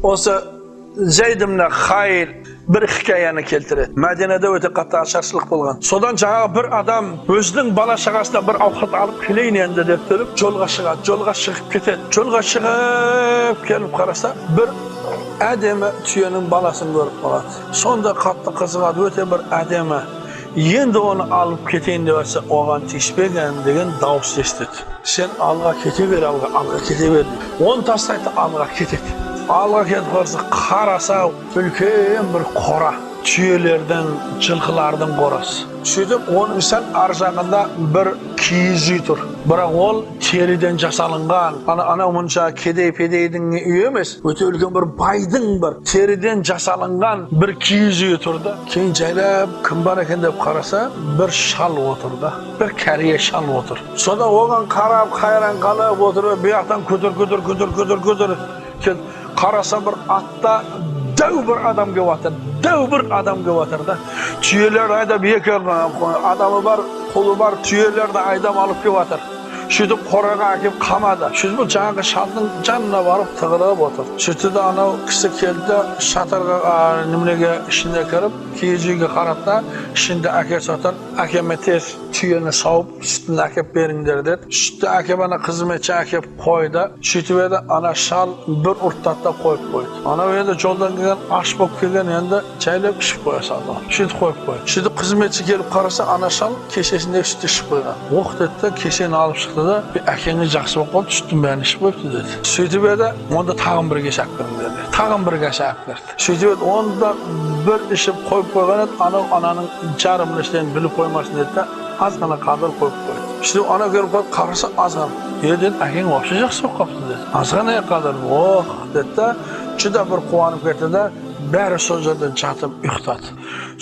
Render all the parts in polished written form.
Осы Зайд ибн Хайр бір хикаяны келтіреді. Мәдинеде өте қатты ашаршылық болған. Содан жаңағы бір адам өзінің бала шағасына бір ауқат алып келейін енді деп тұрып жолға шығады. Жолға шығып кетеді. Жолға шығып келіп қараса, бір әдемі түйенің баласын көріп қалады. Сонда қатты қызығады, өте бір әдемі. Енді оны алып кетейін деп жатса, оған тиіспеген деген дауыс естіді. Сен алға кете бер, алға, алға кете бер дейді. Оны тастайды, алға кетеді. Алға кетіп қалса, қараса, үлкен бір қора. Түйелердің, жылқылардың қорасы. Сөйтіп, оның сәл ар жағында бір киіз үй тұр. Бірақ ол теріден жасалынған. Ана анау мұнша кедей педейдің үйі емес, өте үлкен бір байдың бір теріден жасалынған бір киіз үйі тұр да. Кейін жайлап кім бар екен деп қараса, бір шал отыр да. Бір кәрие шал отыр. Сонда оған қарап, қайран қалып отырып, бұл жақтан көтер, көтер, көтер, көтер, көтер. Кел, қараса, бір атта дәу бір адам келіп жатыр, дәу бір адам келіп жатыр да. Түйелер айдап, екі адамы бар, құлы бар, түйелерді айдап алып келіп жатыр. Сөйтіп қораға әкеліп қамады. Сөйтіп бұл жаңағы шалдың жанына барып тығылып отыр. Сөйтті де, анау кісі келді де, шатырға, неменеге, ішіне кіріп, киіз үйге қарады да, ішінде әкесі отыр. Әкеме тез түйені сауып, сүтін әкеп беріңдер деді. Сүтті әкеп, ана қызметші әкеп қойды. Сөйтіп еді, ана шал бір ұрттады да қойып қойды. Анау енді жолдан келген, аш болып келген, енді жайлап ішіп қоя салды. Сөйтіп қойып қойды. Сөйтіп қызметші келіп қараса, ана шал кесесіндегі сүтті ішіп қойған. Ох деді да, кесені алып шықты да, әкеңіз жақсы болып қалды, сүттің бәрін ішіп қойыпты деді. Сөйтіп еді, онда тағын бір кесе алып беріңдер деді. Тағын бір кесе алып берді. Сөйтіп еді, оны да бір ішіп қойып қойған еді, анау ананың жарымын ішкен біліп қоймасын деді да, аз ғана қалдырып қойып қойды. Сөйтіп анау келіп қалды, қараса, аз ғана. Е, деді, әкең вообще жақсы болып қалыпты деді. Аз ғана қалдырып, ох деді да, жүдә бір қуанып кетті да, бәрі сол жерде жатып ұйықтады.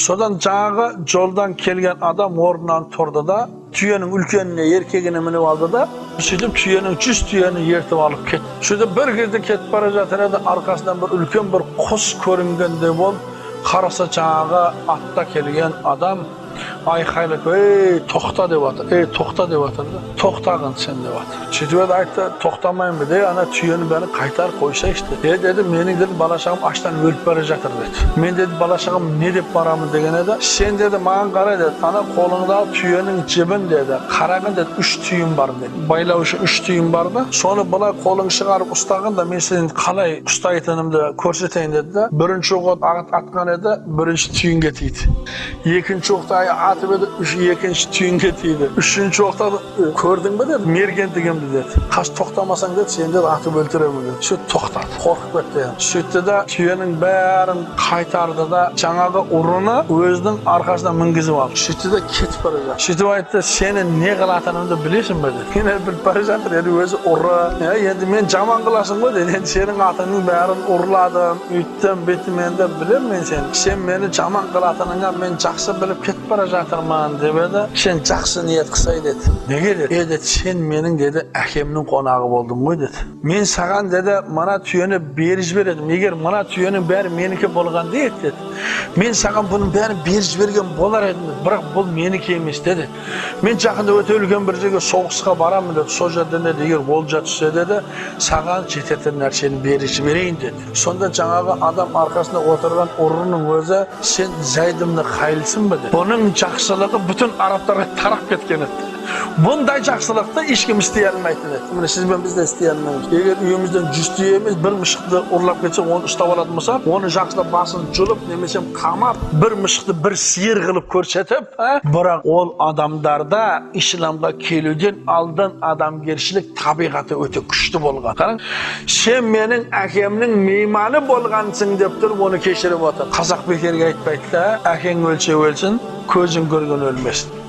Содан жаңағы жолдан келген адам орнынан тұрды да, түйенің үлкеніне, еркегіне мініп алды да, сөйтіп түйенің 100 түйені ертіп алып кетті. Сөйтіп бір кезде кетіп бара жатыр еді, арқасынан бір үлкен бір құс көрінгендей болып, қараса, жаңағы атта келген адам айқайлап, ей, тоқта деп жатыр, ей, тоқта деп жатыр да, тоқтағын сен деп жатыр. Сөйтіп еді, айтты, тоқтамаймын де, ана түйенің бәрін қайтарып қойсайшы деді. Е, деді, менің, деді, бала шағам аштан өліп бара жатыр деді. Мен, деді, бала шағам не деп барамын деген еді. Сен, деді, маған қара деді, ана қолыңдағы түйенің жібін деді, қарағын деді, үш түйін бар деді, байлау үшін үш түйін бар да, соны былай қолың шығарып ұстағын да, мен сені қалай ұстайтынымды көрсетейін деді да. Бірінші оқ атқан еді, бірінші түйінге тиді. Екінші оқты атып еді, үш, екінші түйінге тиді. Үшінші оқты көрдің бе деді, мергендігімді деді. Қаш, тоқтамасаң деді, сені, деді, атып өлтіремін деді. Сөйтіп тоқтады, қорқып кетті енді. Сөйтті да, түйенің бәрін қайтарды да, жаңағы ұрыны өзінің арқасына мінгізіп алды. Сөйтті де, кетіп бара жатыр. Сөйтіп айтты, сені не қылатынымды білесің бе деді. Енді біліп бара жатыр енді, өзі ұры. Енді мен жаман қыласың ғой деді. Енді сенің атыңның бәрін ұрладым, үйттім, бүйттім, енді білемін мен сені. Сен мені жаман қылатыныңа мен жақсы біліп кетіп бара жатырмын деп еді. Сен жақсы ниет қылсай деді. Неге деді. Е, деді, сен менің, деді, әкемнің қонағы болдың ғой деді. Мен саған, деді, мына түйені беріп жібередім. Егер мына түйенің бәрі менікі болған еді деді, мен саған бұның бәрін беріп жіберген болар едім деді. Бірақ бұл менікі емес деді. Мен жақында өте үлкен бір жерге соғысқа барамын деді. Сол жерден, деді, егер олжа түссе деді, саған жететін нәрсені беріп жіберейін деді. Сонда жаңағы адам арқасында отырған ұрының өзі, сен Зайд ибн Хайлсың ба деді. Бұның жақсылығы бүтін арабтарға тарап кеткен еді. Бұндай жақсылықты ешкім істей алмайтын еді. Міне, сіз бен біз де істей алмаймыз. Егер үйімізден 100 түйе емес, бір мышықты ұрлап кетсе, оны ұстап алатын болсақ, оны жақсылап басын жұлып немесе қамап, бір мышықты бір сиыр қылып көрсетіп, бірақ ол адамдарда исламға келуден алдын адамгершілік табиғаты өте күшті болған. Қараң, сен менің әкемнің мейманы болғансың деп тұрып, оны кешіріп отыр. Қазақ бекерге айтпайды да, әкең өлсе өлсін, көзің көрген өлмесін.